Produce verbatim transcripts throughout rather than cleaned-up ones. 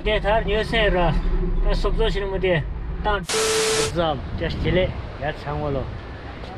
དེ་ཐར་ཉོས་སེ་ར། ད་སོབ་སོབ་ཞིག་མི་དེ་ཏང་ཙམ་ཅེས་དེ་ལས་ཡ་ཚང་བ་ལོ།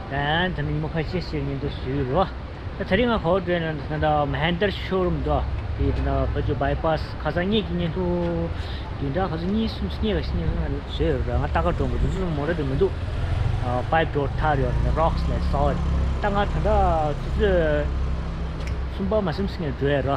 ད་ད་ནི་མོ་ཁ་ཤས་ཤིག་ཉིན་དུ་སུས་རོ། ད་དེ་རིང་ང་གོ་བགྲོད་ན་ད་ད་མ་ཧན་དར་ཤོ་རུམ་དུ་དེ་ད་ད་བ་ཅུ་བྷའི་པཱས་ཁ་སང་གཉིས་ཀྱི་ཉིན་དུ་དུས་འདྲ་ཁ་སང་གཉིས་གསུམ་གཉིས་ལ་གཉིས་ལ་བཟོས་ར། ང་ལྟ་ག་འགྲོ་མི་འདུག་ཚུལ་མོ་ར་དེ་མི་འདུག་ཕའིབ་ཌོར་ཐར་ཡོད་ར། རོགས་ལ་སོ་ད་ང་ད་ད་ཚུ་ཚོད་གསུམ་པ་མ་སེམས་སི་ངས་འགྲོ་ཡ་ར།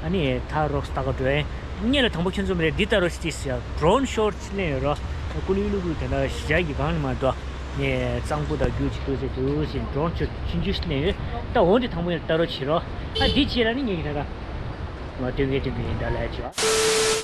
ཨ་ནི་ཐར་རོགས་ལྟ་ག་འགྲོ་ཡ། ངེད་ལ་དང་པོ་ཁྱོད་ཚོ་མི་རེད། འདི་ལྟ་རོགས་ཤིག་ཡ་ཌོ་རོན་ཤོ་ཊི་ཅིག་ལེན་ཡོད་རོགས། ཀུ་ལུ་ཀུ་ལུ་ཀུ་ལུ་དེ་འདྲ་ཞི་ཅག་གི་གང་ནས་མ་འདུག་ངས་གཙང་པོ་དང་རྒྱུ་ཅིག་ཏུ་ཟེར་དུ་ཟིན་ཌོ་རོན་ཤོ་ཊི་ཆུང་ཆུང་ཞིག་ལེན་ཡོད། ད་འོ་འདི་དང་པོ་ཡ་ལྟ་རོགས་བྱེད་རོགས། ཨ་འདི་བྱེད་ལ་ནི་ངས་ཀྱི་ད་ད་ང་སྟོན་མཁན་སྟོན་མཁན་ཡིན་ད་ལས་བྱེད།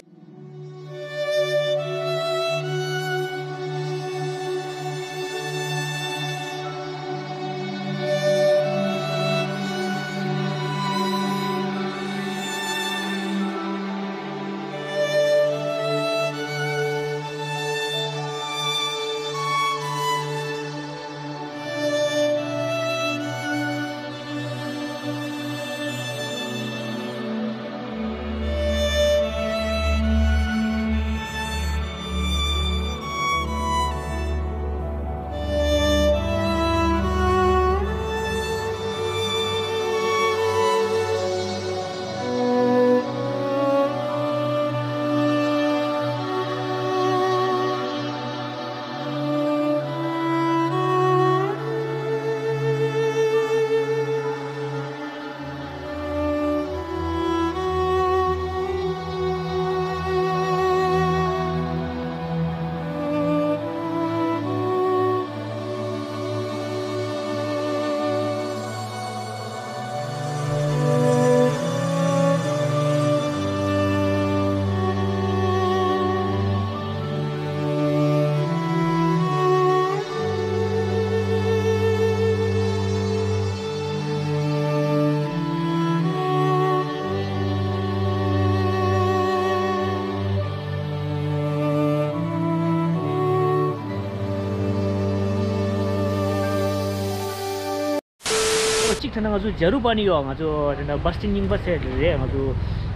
གཅིག་ཐ་ན་ང་ཚོ་ཇ་རུ་པ་ནི་ཡོད། ང་ཚོ་དེ་འདྲ་བ་སི་སི་རྙིང་པ་ཟེར་རེད། ང་ཚོ་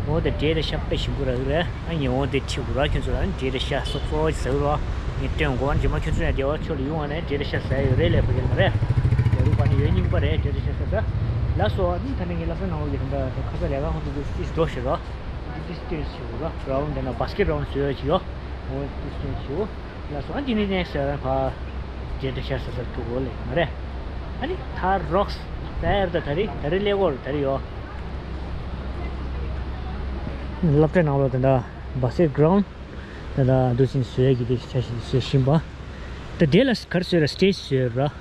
འོ་དེ་འདྲའི་ཤག་དཔེ་ཞིམ་པོ་རག་གི་རེད། ཨ་ནི་འོ་དེ་ཁྲིད་དགོས་ར། ཁྱོད་ཚོ་ལ་ནི་འདྲའི་ཤག་སོག་སོག་ཟ་གི་ར། ངས་སྟོན་དགོས། ཨ་ནི་རྗེས་མ་ཁྱོད་ཚོ་ཡང་བདེ་བ་ཕྱོགས་ལ་ཡོང་བ་ནས་འདྲའི་ཤག་ཟ་ཡོད་རེད་ལས་པ་གི་མ་རེད། ཇ་རུ་པ་ནི་ཡོད་རྙིང་པ་རེད། འདྲའི་ཤག་ཟ་ཟ། ལགས་སོ། ཨ་ནི་ད་ནི་ངའི་ལག་པའི་ནང་ལོགས་ཀྱི་དེ་འདྲ་ཁ་ས་ལས་ཀ་ཁོང་ཚོ་དེ་སི་འགྲོ་ཤེས་ར། འདི་སི་སྟོན་ཞིག་ར། རའུན་དེ་ན་བ་སི་ཀེ་ཊི་རའུན་བཟོས་ཡོད་ཅིག་ཡོད། འོ་འདི་སི་སྟོན་ཞིག་ལགས་སོ། ཨ་འདི་ནི་ནེག་སི་ཕར་ཇེ་འདྲ་ཤར་ས་སར་ཐུག་གོ་ལེ་མ་རེད། ཨ་ནི་ཐར་རོགས་ད་ཡར་ད་ད་རི་ད་རི་ལེ་གོར་ད་རི་ཡོ། སློབ་གྲྭའི་ནང་ལོགས་དེ་འདྲ་བ་སི་ཀེ་ཊི་རའུན་དེ་འདྲ་འདུག་སེ་བཟོས་ཡ་གི་དེ་ཆ་ཞིག་བཟོས་བཞིན་པ། ད་དེ་ལ་ག་རེ་བཟོས་ར། སི་ཊེ་ཇི་བཟོས་ར།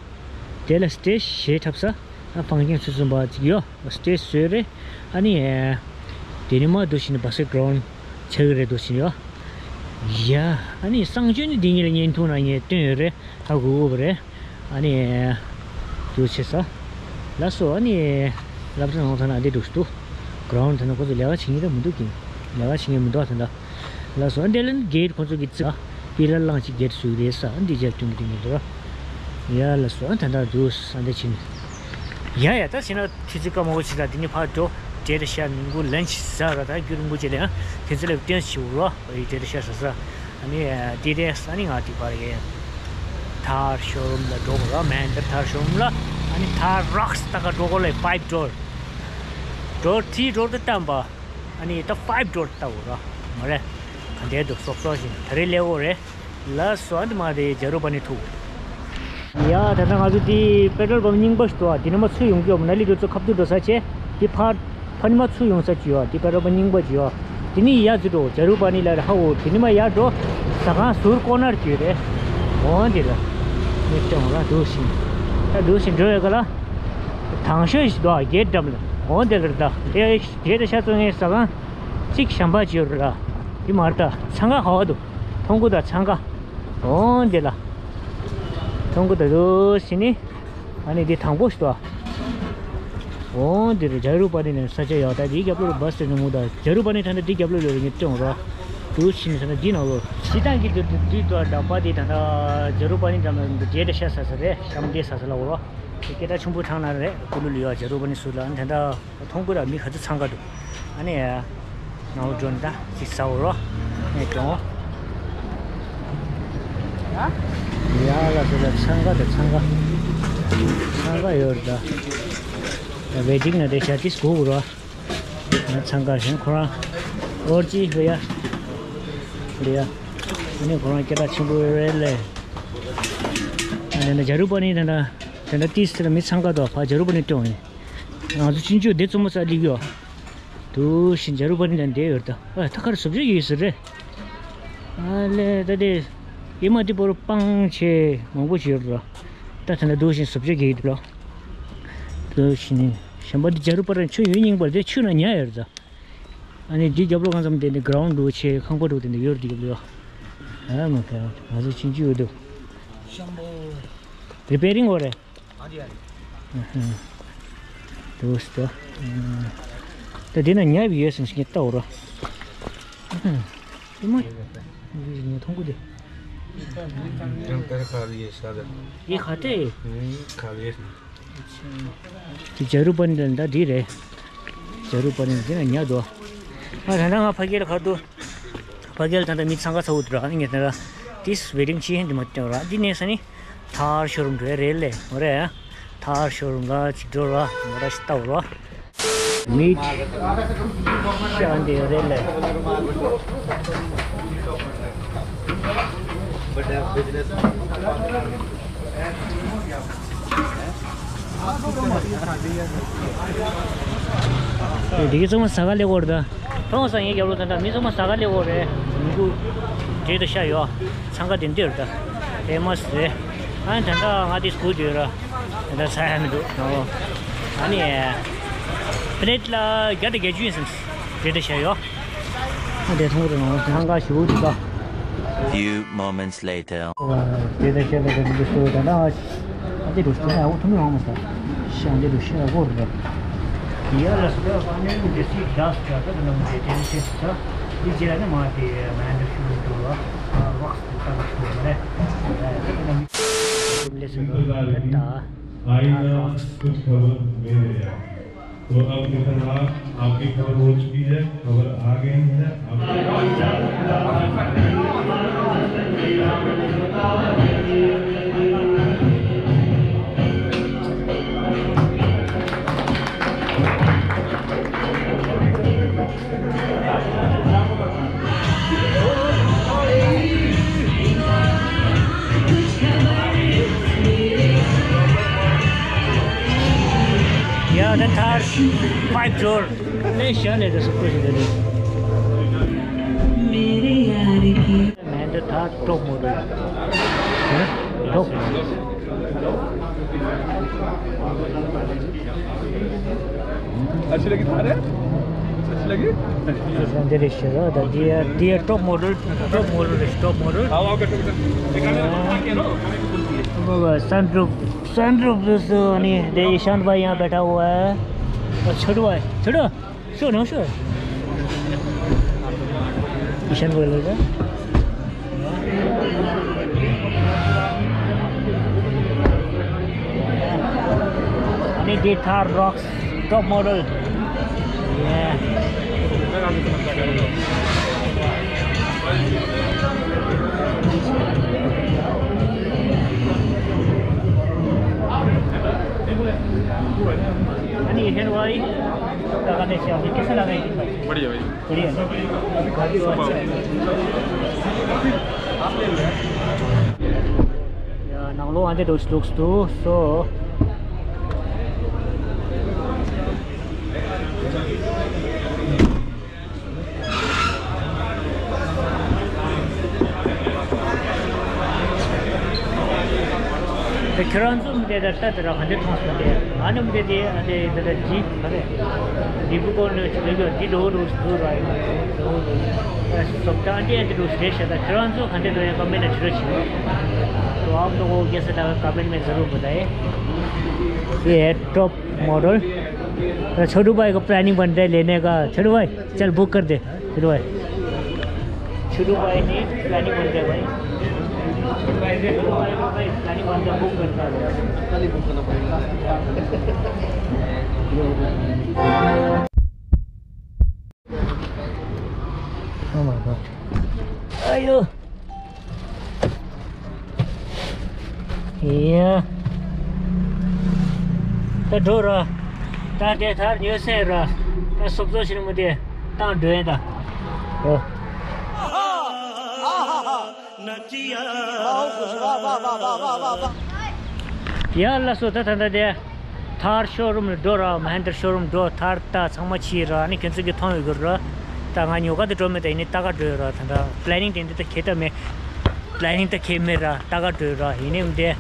དེ་ལ་སི་ཊེ་ཇི་ཞེས་འཁྲབ་ས། ཨ་ཕང་ཀྱང་ཚུལ་གསུམ་པ་ཅིག་ཡོད། སི་ཊེ་ཇི་བཟོས་རེད། ཨ་ནི་དེ་ནི་མ་འདུག་བཞིན་བ་སི་ཀེ་ཊི་རའུན་ཆགས་ཀྱི་རེད་འདུག་བཞིན་ཡོད། ཡ། ཨ་ནི་གསང་སྤྱོད་ནི་འདི་གཉིས་ལ་བརྙན་ཐུང་ནང་ངས་བཏོན་ཡོད་རེད། ཧ་གོ་གོ་བ་རེད། ཨ་ནི་འདུག་བྱེད་ས། ལགས་སོ། ཨ་ནི་སློབ་གྲྭ་ནང་ཐ་ན་འདི་འདུག་སེ་འདུག་གྷི་རའུན་ཌི་ཐ་ན་ཁོ་ཚོ་ལས་ཀ་བྱེད་མཁན་རེད་མི་འདུག་གི། ལས་ཀ་བྱེད་མཁན་མི་འདུག་ད་ལྟ། ལགས་སོ། ཨ་འདི་ལ་ནི་གེ་ཊི་ཁོ་ཚོ་གི་རྩིག་པི་ལར་ལངས་ཅིག་གེ་ཊི་བཟོས་རེད་ས། ཨ་འདི་རྒྱབ་སྟོན་གི་དེ་ཉིན་དུ་ར། ཡ་ལགས་སོ། ཨ་ད་ལྟ་འདུག་ས་འདི་ཕྱིན། ཡ་ཡ་ད་ཕྱིན་ན་ཁྱེད་ཚོས་བཀའ་མ་གོ་ཕྱིན་ད་འདི་ནི་ཕར་འགྲོ། འབྲས་ད་ཤ་མི་འགུ་ལན་ཅིག་ཟ་ར། ད་རྒྱུ་རིན་པོ་ཆེ་ལ་ཡང་ཁྱེད་ཚོ་ལ་སྟོན་ཞིག་རོ། འབྲས་ད་ཤ་ཟ་ཟ། ཨ་ནི་འདི་རེད་ས་ནི་ང་འདི་པར་ཡེ། ཐར་ཤོ་རུམ་ལ་འགྲོ་དགོས་ར། མན་ཐར་ཤོ་རུམ་ལ། ཨ་ནི་ཐར་རོགས་ལྟ་ག་འགྲོ་དགོས་ལ། ཕའིབ་ཌོར། ཌོར་ཐི་ཌོར་དུ་བཏང་པ། ཨ་ནི་ད་ཕའིབ་ཌོར་ལྟ་བུ་ར། མ་རེད། ག་འདྲའི་འདུག་སོག་སོག་བཞིན་ད་རེས་ལེ་འོ་རེད། ལགས་སོ། ཨ་འདི་མ་དེ་ཇ་རུ་པ་ནི་ཐུག་ཡ་ད་ལྟ་ང་ཚོ་དེ་པེ་ཊོལ་པམ་རྙིང་པ་ཞིག་འདུག་ཨ། དེ་ནས་མ་ཚུར་ཡོང་གི་ཡོད་མ། ན་ལི་འགྲོ་ཚོ་ཁབ་ཏུ་འགྲོ་ས་བྱས། དེ་ཕར་ཕ་ནི་མ་ཚུར་ཡོང་ས་ཅིག་ཡོད་ཨ། དེ་པེ་ཊོལ་པམ་རྙིང་པ་ཅིག་ཡོད་ཨ། དེ་ནི་ཡ་ཚུར་འགྲོ་ཇ་རུ་པ་ནི་ལ་རེད་ཧ་འོ། དེ་ནི་མ་ཡ་འགྲོ་ཟ་ཁང་ཟུར་ཀོ་ནར་ཅིག་ཡོད་རེད། འོ་འདི་ལ་མི་སྟོན་ར་འདུག་ཞིང་། ད་འདུག་ཞིང་འགྲོ་བའི་སྐབས་ལ། དང་ཤོས་ཤིག་འདུག་ཨ། གེ་ཊི་འགྲམ་ལ། འོ་འདི་ལ་རེད་ད། དེ་དེ་ད་ཤ་བཙོང་མཁན་ཟ་ཁང་གཅིག་ཞམ་པ་ཅིག་ཡོད་རེད་ར། དེ་མ་རེད་ད། འཚང་ཁ་ག་བ་འདུག་མཐོང་གི་འདུག་འཚང་ཁ། འོ་འདི་ལ། མཐོང་གི་འདུག་འདུག་ཞིང་ནི། ཨ་ནི་འདི་དང་པོ་ཞིག་འདུག་ཨ། འོ་འདི་རུ་ཇ་རུ་པ་ནི་ནས་ས་ཆ་ཡག་ད་འདི་རྒྱབ་ལོ་རུ་བ་སི་ནི་མུ་ད་ཇ་རུ་པ་ནི་ད་ནི་འདི་རྒྱབ་ལོ་ལོ་རུ་ངས་སྟོན་རོགས། འདུག་ཕྱིན་ས་ན་འདི་ནང་ལོ། ཞི་ཏང་གི་འདི་འདི་འདི་དུ་འདྲ་པ་འདི་ད་ད་ཇ་རུ་པ་ནི་འདྲ་ན་འདི་རྒྱས་ད་ཤ་ས་ས་རེད། ཤམ་རྒྱས་ས་ས་ལ་འོ་རོ། དེ་སྐད་གྲགས་ཆེན་པོ་ཐང་ན་རེད། ཀུ་ལུ་ལུ་ཡ་ཇ་རུ་པ་ནི་སུ་ལ་ཨ་ནི་ད་ད་མཐོང་གི་ར་མི་ག་ཚོད་འཚང་ག་འདུག་ཨ་ནི་ཡ། ནང་ལོ་འགྲོ་ནི་ད་ཅིག་ཟ་འོ་རོ། ངས་ཀྱང་། ཡ་ལ་སོ་ལ་འཚང་ཁ་དང་འཚང་ཁ། འཚང་ཁ་ཡོད་རེད་ད། ཝེ་ཊིང་ན་དེ་ཤ་ཏིས་གོ་གོ་ར། ང་འཚང་ཁ་བཞིན་ཁོ་རང་། ཨོར་ཅི་ཧུ་ཡ། རེད་ཡ། ཨ་ནི་ཁོ་རང་སྐད་གྲགས་ཆེན་པོ་རེད་ལེ། ཨ་ནི་ན་ཇ་རུ་པ་ནི་ད་ད་ད་ད་ཏིས་ད་མི་འཚང་ཁ་དོ་ཕ་ཇ་རུ་པ་ནི་སྟོན་ཡིན། ང་ཚོ་ཕྱིན་ཆད་དེ་ཙུམ་མོ་ས་ལིག་ཡོད། དུ་ཞིན་ཇ་རུ་པ་ནི་དང་འདྲེས་ཡོད་ད། ཨ་ཐ་ཁར་བཟོ་བཅོས་ཡོད་ཟེར་རེད། ཨ་ལེ་ད་དེ་ཡེ་མ་དེ་པོ་རུ་སྤང་ཆེ་མང་པོ་ཞིག་ཡོད་ར། ད་ཐ་ན་དུ་ཞིན་བཟོ་བཅོས་ཡོད་ལ། དུ་ཞིན་གཞན་པ་དེ་ཇ་རུ་པ་ར་ཆུ་ཡོད་རྙིང་པར་དེ་ཆུ་ན་ཉ་ཡོད་ད། ཨ་ནི་དེ་རྒྱབ་ལོ་གང་ཙམ་དེ་ནི་གྷ་རའུན་ཌི་འདུག་ཆེ་ཁང་པ་འདུག་དེ་ནི་ཡོད་དེ་རྒྱབ་ལོ། ཨ་མ་ཁ་ང་ཚོ་ཕྱིན་ཆད་ཡོད་དུ། རི་པེ་རིང་འོ་རེད། དུས་སུ། ད་འདི་ན་ཉབ་ཡོད་སེམས་ཤིང་ལྟ་འོ་ར། དེ་མ། ངས་མཐོང་གི་འདུག་ཡང་དེར་ཁ་ལི་ས་ར། ཡི་ཁ་ཏེ། ཁ་ལི། དེ་ཇ་རུ་པ་ནི་ད་འདི་རེད། ཇ་རུ་པ་ནི་འདི་ན་ཉ་དོ། ང་ད་ལྟ་ང་ཕ་གི་ལ་ཁ་དུ། ཕ་གི་ལ་ད་ལྟ་མི་འཚང་ཁ་ཚ་བོ་དུ་ར་ཨ་ནི་ངས་ད་ལྟ་ཏིས་ཝེ་ཊིང་ཅི་ཧེན་དུ་མ་སྟོན་ར་འདི་ནས་ས་ནི། ཐར་ཤོ་རུམ་འགྲོ་ཡ་རེད་ལེ་མོ་རེད་ཡ། ཐར་ཤོ་རུམ་ལ་ཅིག་འགྲོ་ར་མོ་ར་ཤི་ཏའོ་ར། མི་ཤ་འདི་ཡ་རེད་ལེ། འདི་གི་ཚང་མ་ཟ་ག་ལེ་གོ་ར་ད། ཐོང་སང་ཡིན་རྒྱབ་ལོ་ད་ད་མི་ཚང་མ་ཟ་ག་ལེ་གོ་རེད། མི་འདུག་འདྲེ་ད་ཤ་ཡོད། འཚང་ཁ་དེ་འདིར་ད། ཧེ་མ་སི་རེད། ཨ་ནི་ད་ལྟ་ང་དེ་སྐུ་དུས་ར། ད་ལྟ་ས་ཡ་མི་འདུག་ཨ་ནི། པི་ལེ་ཊི་ལ་བརྒྱ་དང་བརྒྱད་ཅུ་ཡིན་སམ། དེ་འདྲ་བྱས་ཡོད། ཨ་དེ་མཐོང་རུ་ནང་ལྷང་ག་ཞུ་འདུག་ད། Few moments later. དེ་འདྲ་བྱས་ལ་དེ་འདྲ་ཞུ་ད་ན། ཨ་དེ་རུ་སྟོན་ཡག་པོ་ཐུབ་མི་ཡོང་མ་སོང་། ཤ་འདི་རུ་ཤ་ཡག་པོ་རེད། ཡ་ལ་སི་ད་ཨ་ནི་འདི་སི་ག་ས་ད་ད་ནམ་དེ་དེ་ཤེས་ད། འདི་རྗེས་ལ་ནི་མ་དེ་མ་འདི་ཤུ་འགྲོ་བ། རོགས་སི་ད་ད་ཤུ་མ་རེད། ལེ་སི་ད། आईना कुछ खबर मेरे यार। तो अब इतना आपकी खबर हो चुकी है, खबर आ गई है। Yeah, the third five door. Let's share it as a question. Man, the third top model. Top. अच्छी लगी तुम्हारे? अच्छी लगी? This one, there is, uh, the dear, dear top model, top model is top model. आओ, आओ, बैठो, बैठो। दिखाने को क्या करो? हमें भी बोलती है। अब sunroof, sunroof दोस्तों, अनि दे ईशान भाई यहाँ बैठा हुआ है। और छोटू भाई, छोटू। Sure, no, sure. ईशान को ले लो। अनि दे थार रक्स टप मोडल। अनि ईशान भाइ, लगाने से अभी कैसा लगा है भाइ? बढिया भाइ। बढिया। या, ནང་ལོགས་ཨ་འདྲ་འདུག་འདུག་འདུག་སོ། དེ་ཁྱེད་རང་ཚོ་མི་དེ་ལ་ལྟ་དེ་ར་ག་འདྲ་མཐོང་སོང་དེ། ཨ་ནི་མི་དེ་དེ་ཨ་དེ་དེ་ལ་ཇི་ག་རེ། འདི་བུ་ཀོ་ནི་ཆུ་ལེ་གི་འདི་ལོ་ལོ་ལོ་ར་ཡིན། ལོ་ལོ་ཡིན། སོབ་ད་འདི་འདི་ལོ་རེད་ཤ། ད་ཁྱེད་རང་ཚོ་ག་འདྲ་འདུག་ཡང་ཀོ་མེན་ཊི་བྲིས་རོགས་བྱེད། तो आप लोगों को कैसा लगा कमेंट में ज़रूर बताएं। ये है टॉप मॉडल। छोटू भाई का प्लानिंग बन रहा है लेने का। छोटू भाई, चल बुक कर दे। छोटू भाई। छोटू भाई ने प्लानिंग बन रहा है भाई। छोटू भाई, भाई, प्लानिंग बन रहा है, बुक करता है। कल ही बुक करना पड़ेगा। ཨ་ཡོ། ཡ། ད་འགྲོ་ར། ད་དེ་ཐར་ཉོས་སེ་ར། ད་སོབ་སོབ་ཞིག་མི་དེ། ཏང་འགྲོ་ཡིན་ད། ཨོ། ཡ་ལགས་སོ། ད་ད་ད་དེ། ཐར་ཤོ་རུམ་ལ་འགྲོ་ར། མ་ཧན་ཏར་ཤོ་རུམ་འགྲོ། ཐར་ད་ཚང་མ་ཕྱིས་ར། ཨ་ནི་ཁྱོད་ཚོ་གི་མཐོང་ཡོད་གི་ར། ད་ང་ཉོ་ག་དེ་འགྲོ་མེད། ད་ཡིན་ནི་ད་ག་འགྲོ་ཡོད་ར། ད་ད་པི་ལེ་ནིང་དེ་འདི་ད་ཁེ་ད་མེད། པི་ལེ་ནིང་ད་ཁེ་མེད་ར། ད་ག་འགྲོ་ཡོད་ར། ཡིན་ནི་མི་དེ།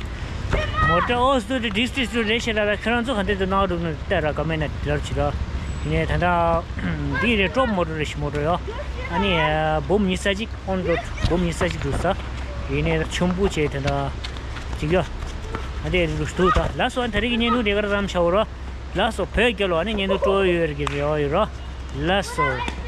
མོ་ཊ་ཨོ་སི་ཏུ་དེ་ཌིས་ཏྲིག་ཏུ་རེ་ཤེ་ར། ད་ཁྱོད་རང་ཚོ་ག་འདི་དུ་ནང་འགྲོ་ནི་ད་ར་ཀ་མེད་ན་དེ་ལར་ཕྱིས་ར། ཡིན་ནི་ད་ད་འདི་རེ་ཀྲོབ་མོ་ཊ་རེ་ཤི་མོ་ཊ་ཡོ། ཨ་ནི་འབུམ་ཉི་ཤུ་རྩ་གཅིག་ཨོན་རོཌ་འབུམ་ཉི་ཤུ་རྩ་གཅིག་འདུག་ས། ཡིན་ནི་ཆུན་པོ་བྱས་དེ་འདྲ་ཅིག་ཡོད། ཨ་དེ་རུ་འདུག་ད། ལགས་སོ། ཨ་ད་རེས་ཀྱི་བརྙན་ཐུང་དེ་གར་ཙམ་བྱའོ་རོ། ལགས་སོ། བོད་རྒྱལ་ལོ། ཨ་ནི་བརྙན་ཐུང་སྤྲོ་ཡོད་རེད་ཀྱི་རེ་བ་ཡོད་རོ། ལགས་སོ།